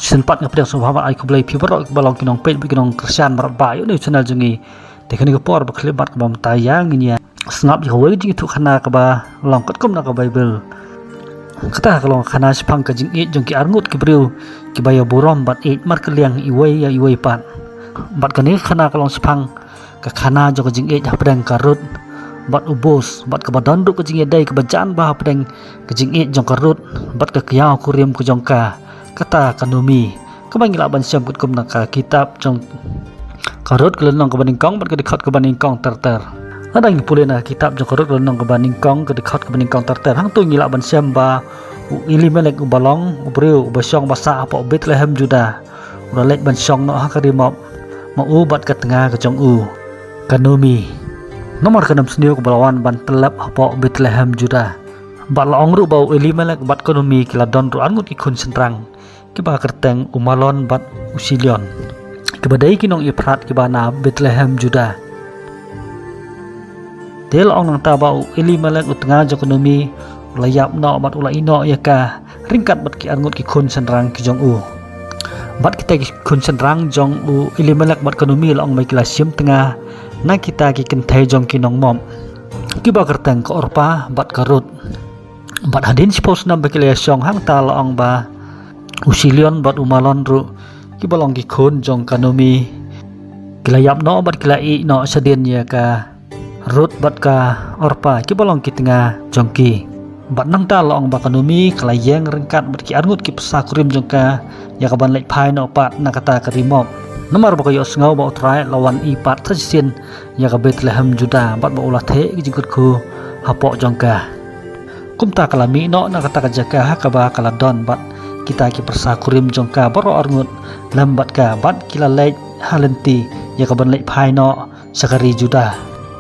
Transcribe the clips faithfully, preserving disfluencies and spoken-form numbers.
Shisien pat nga pdiang sngewbha bad ai khublei phi baroh kiba long ki nongpeit bad ki nongkyrshan mrad ba ïa une u channel jong ngi. Te kane ka por ba khyllipmat kaba mynta ïa ngin ïa sngap ïa kawei ka jingïathuhkhana kaba long katkum na ka Baibl. Kata ka long ka khana shaphang ka jingïeit jong ki arngut ki briew kiba ïa burom bad ïeit markylliang iwei ïa iwei pat. Bad kane ka khana ka long shaphang ka khana jong ka jingïeit hapdeng ka Ruth bad u Boas, bad kaba don ruh ka jingïadei kaba jan bha hapdeng ka jingïeit jong ka Ruth bad ka kiaw kurim ka jong ka, kata ka Naomi, kaba ngi lah ban shem katkum na ka kitab jong ka Ruth ka lynnong kaba nyngkong bad ka dkhot kaba nyngkong ter ter. Lada ngi pule na ka kitab jong ka Ruth ka lynnong kaba nyngkong, ka dkhot kaba nyngkong ter ter, hangto ngi lah ban shem ba u Elimelek uba long u briew uba shong ba sah hapoh Bethlehem Judah u la leit ban shong noh ha ka ri Moab, ma u bad ka tnga ka jong u, ka Naomi. Namar ka nongshun kaba la wan ban tyllep hapoh Bethlehem Judah. Bad la ong ruh ba u Elimelek bad ka Naomi ki la don ruh arngut ki khun shynrang kiba kyrteng u Mahlon bad u Chilion, kiba dei ki nong Ephrath kiba na Bethlehem Judah. Te la ong nangta ba u Elimelek u tnga jong ka Naomi u la ïap noh bad u la ïeh noh ïa ka ryngkat bad ki arngut ki khun shynrang ki jong u. Bad kita ki khun shynrang jong u Elimelek bad ka Naomi la ong ba ki la shim tnga na kita ki kynthei jong ki nong Moab, kiba kyrteng ka Orpa bad ka Ruth. Bad hadien shiphew snem ba ki la ïa shong hangta la ong ba u Chilion bad u Mahlon ruh kiba long ki khun jong ka Naomi ki la ïap noh bad ki la ïeh noh shadien ïa ka Ruth bad ka Orpa kiba long ki tnga jong ki. Bad nangta la ong ba ka Naomi ka la ïeng ryngkat bad ki arngut ki pyrsa kurim jong ka ïa ka ban leit phai noh pat na kata ka ri Moab. Namar ba ka ïohsngew ba U Trai la wan ïeh pat sa shisien ïa ka Bethlehem Judah bad ba u la theh ki jingkyrkhu hapoh jong ka. Kumta ka la mih noh na kata ka jaka ha kaba ka la don bad kita ki pyrsa kurim jong ka baroh arngut lem bad ka bad ki la leit ha lynti ïa ka ban leit phai noh sha ka ri Judah.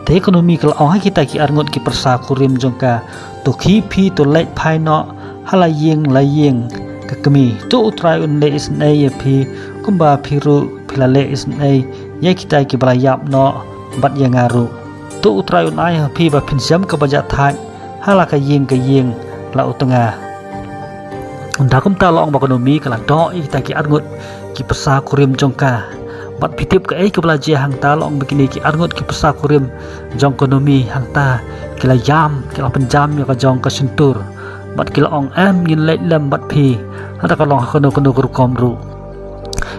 Te ka Naomi ka la ong ha kita ki arngut ki pyrsa kurim jong ka, to khie phi to leit phai noh ha la ïing la ïing ka kmie. To U Trai un leh isynei ïa phi kumba phi ruh phi la leh isynei ïa kita kiba la ïap noh bad ïa nga ruh. To U Trai un ai ha phi ba phin shem kaba jah thait ha la ka ïing ka ïing la u tnga. Ynda kumta la ong ba ka Naomi ka la doh ïa kita ki arngut ki pyrsa kurim jong ka. Bad phi tip kaei kaba la jia hangta? La ong ba kine ki arngut ki pyrsa kurim jong ka Naomi hangta ki la ïam, ki la pynjam ïa ka jong ka shyntur. Bad ki la ong, em, ngin leit lem bad phi lada ka long ha kano kano ka rukom ruh.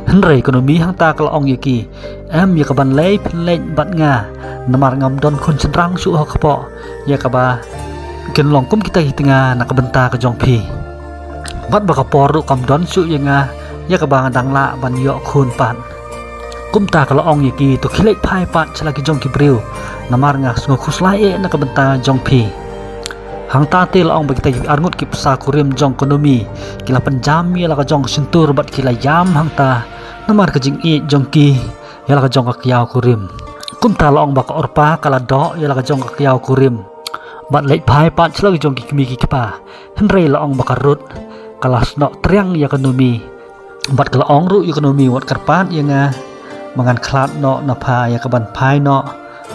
Hynrei ka Naomi hangta ka la ong ïa ki, em, ïa ka ban leit phin leit bad nga, namar ngam don khun shynrang shuh ha kpoh ïa kaba kin long kum kita ki tnga na ka bynta ka jong phi. Bad ba ka por ruh kam don shuh ïa nga ïa kaba nga dang lah ban ïoh khun pat. Kumta ka la ong ïa ki, to khie leit phai pat sha la ki jong ki briew, namar nga sngew khuslai eh na ka bynta jong phi. Hangta te la ong ba kita ki arngut ki pyrsa kurim jong ka Naomi ki la pynjam ïa la ka jong ka shyntur bad ki la ïam hangta namar ka jingïeit jong ki ïa la ka jong ka kiaw kurim. Kumta la ong ba ka Orpa ka la doh ïa la ka jong ka kiaw kurim bad leit phai pat sha la ki jong ki kmie ki kpa. Hynrei la ong ba ka Ruth ka la snoh triang ïa ka Naomi. Bad ka la ong ruh ïa ka Naomi, wat kyrpad ïa nga ba ngan khlad noh na pha ïa ka ban phai noh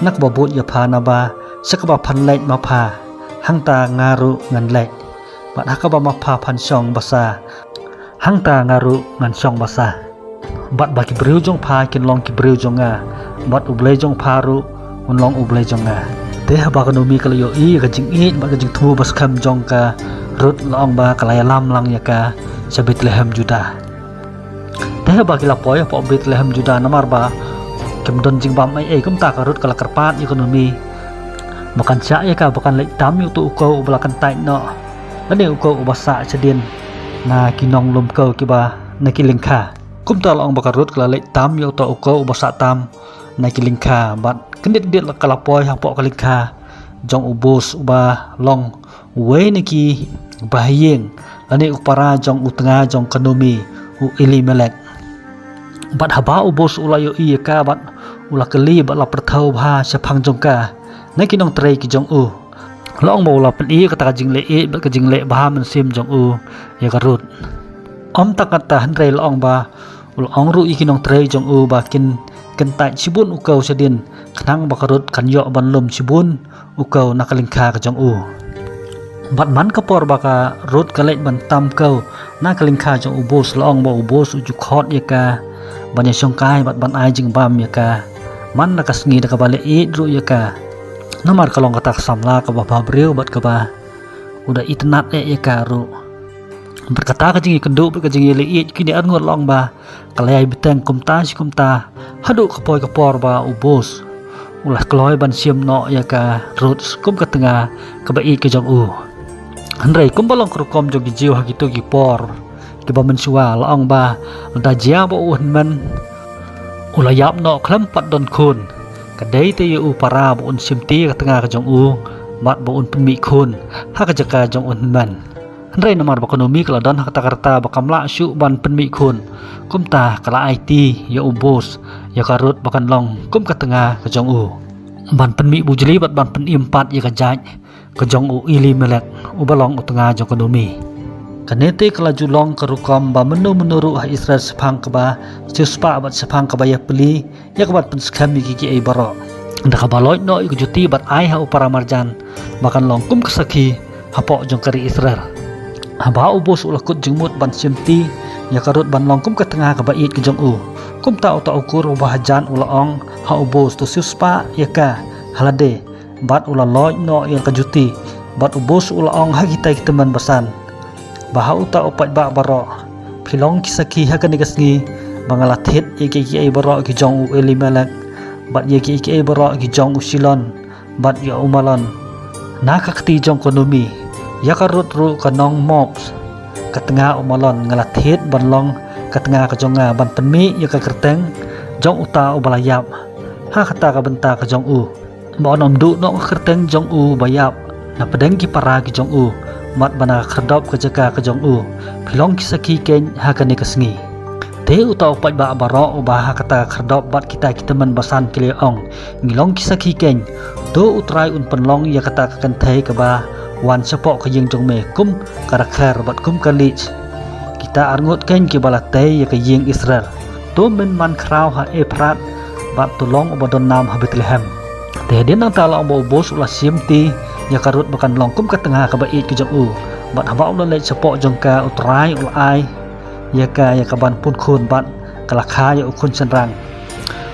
na kaba bud ïa pha, naba sha kaba phan leit ma pha hangta nga ruh ngan leit. Bad ha kaba ma pha phan shong basa hangta nga ruh ngan shong basa. Bad ba ki briew jong pha kin long ki briew jong nga, bad U Blei jong pha ruh un long U Blei jong nga. Te haba ka Naomi ka la ïohi ïa ka jingïeit bad ka jingthmu ba skhem jong ka Ruth, la ong ba ka la ïalam lang ïa ka sha Bethlehem Judah. Te haba ki la poi hapoh Bethlehem Judah, namar ba kim don jingbam ei ei, kumta ka Ruth ka la kyrpad ïa ka Naomi ba kan shah ïa ka ba kan leit tam ïa uto u kow uba la kyntait noh, lane u kow uba sah shadien na ki nonglum kow kiba na ki lyngkha. Kumta la ong ba ka Ruth ka la leit tam ïa uto u kow uba sah tam na ki lyngkha bad kyndit kyndit ka la poi hapoh ka lyngkha jong u Boas uba long uwei na ki bahaïing lane u para jong u tnga jong ka Naomi, u Elimelek. Bad haba u Boas u la ïohi ïa ka bad u la kylli bad la pyrthew bha shaphang jong ka na ki nongtrei ki jong u. La ong ba u la pyni kata ka jingleh ïeit bad ka jingleh bha mynsiem jong u ïa ka Ruth. Ym tang kata hynrei la ong ba u la ong ruh ïa ki nongtrei jong u ba kin kyntait shibun u kow shadien khnang ba ka Ruth kan ïoh ban lum shibun u kow na ka lyngkha ka jong u. Bad man ka por ba ka Ruth ka leit ban tam kew na ka lyngkha jong u Boas, la ong ba u Boas u ju khot ïa ka ban ïashongkai bad ban ai jingbam ïa ka man la ka sngi, da kaba leh ïeit ruh ïa ka. Namar ka long kata ka samla kaba bhabriew bad kaba u da itynnad eh ïa ka ruh. Bad kata ka jingïakynduh bad ka jingïaleh ïeit kine arngut, la ong ba ka la ïai bteng kumta shi kumta haduh ka poi ka por ba u Boas u la kloi ban shim noh ïa ka Ruth kum ka tnga kaba ïeit ka jong u. Hynrei kumba long ka rukom jong ki Jiw ha kito ki por kiba mynshuwa, la ong ba lada jia ba u hynmen u la ïap noh khlem pat don khun, ka dei te ïa u para ba un shimti ka tnga ka jong u bad ba un pynmih khun ha ka jaka jong u hynmen. Hynrei namar ba ka Naomi ka la don ha kata ka rta ba kam lah shuh ban pynmih khun, kumta ka la aiti ïa u Boas ïa ka Ruth ba kan long kum ka tnga ka jong u, ban pynmih bujli bad ban pynim pat ïa ka jait ka jong u Elimelek uba long u tnga jong ka Naomi. Kane te ka la ju long ka rukom ba mynno mynno ruh ha Israel shaphang kaba siewspah bad shaphang kaba ïapli ïa ka ban pynskhem ïa kiei baroh, da kaba loit noh ïa ka juti bad ai ha u para marjan ba kan long kum ka sakhi hapoh jong ka ri Israel. Haba u Boas u la kut jingmut ban shimti ïa ka Ruth ban long kum ka tnga kaba ïeit ka jong u, kumta uta u kur uba hajan u la ong ha u Boas, to siewspah ïa ka ha lade, bad u la loit noh ïa ka juti. Bad u Boas u la ong ha kita ki tymmen basan ba ha uta u paidbah baroh, phi long ki sakhi ha kane ka sngi ba nga la thied ïa kiei kiei baroh ki jong u Elimelek bad ïa kiei kiei baroh ki jong u Chilion bad ïa u Mahlon na ka kti jong ka Naomi. Ïa ka Ruth ruh ka nong Moab, ka tnga u Mahlon, nga la thied ban long ka tnga ka jong nga ban pynmih ïa ka kyrteng jong uta uba la ïap ha kata ka bynta ka jong u, ba un ym duh noh ka kyrteng jong u ba ïap na pdeng ki para ki jong u, bad ba na ka khyrdop ka jaka ka jong u phi long ki sakhi keiñ ha kane ka sngi. Te uta u paidbah baroh uba ha kata ka khyrdop bad kita ki tymmen basan ki la ong, ngi long ki sakhi keiñ. To U Trai un pynlong ïa kata ka kynthei kaba wan shapoh ka ïing jong me kum ka rakher bad kum ka lij, kita arngut keiñ kiba la tei ïa ka ïing Israel. To men man khraw ha Ephrat bad to long uba don nam ha Bethlehem. Te hadien nangta la ong ba u Boas u la shimti ïa ka Ruth ba kan long kum ka tnga kaba ïeit ka jong u. Bad haba u la leit shapoh jong ka, U Trai u la ai ïa ka ïa ka ban pun khun bad ka la kha ïa u khun shynrang.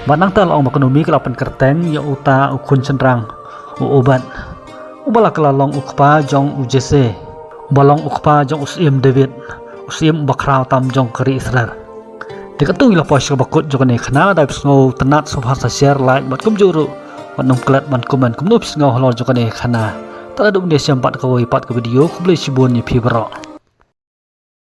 Bad nangta la ong ba ka Naomi ka la pynkyrteng ïa uta u khun shynrang, u Obed, uba la ka la long u kpa jong u Jesse, uba long u kpa jong u syiem David, u syiem uba khraw tam jong ka ri Israel. Te katto ngi la poi sha kaba kut jong kane ka khana. Lada phi sngewtynnat sngewbha sa share, like bad kumjuh ruh wat nym klet ban comment kumno phi sngew halor jong kane ka khana. Te lada ym dei shem pat kawei pat ka video, khublei shibun ïa phi baroh.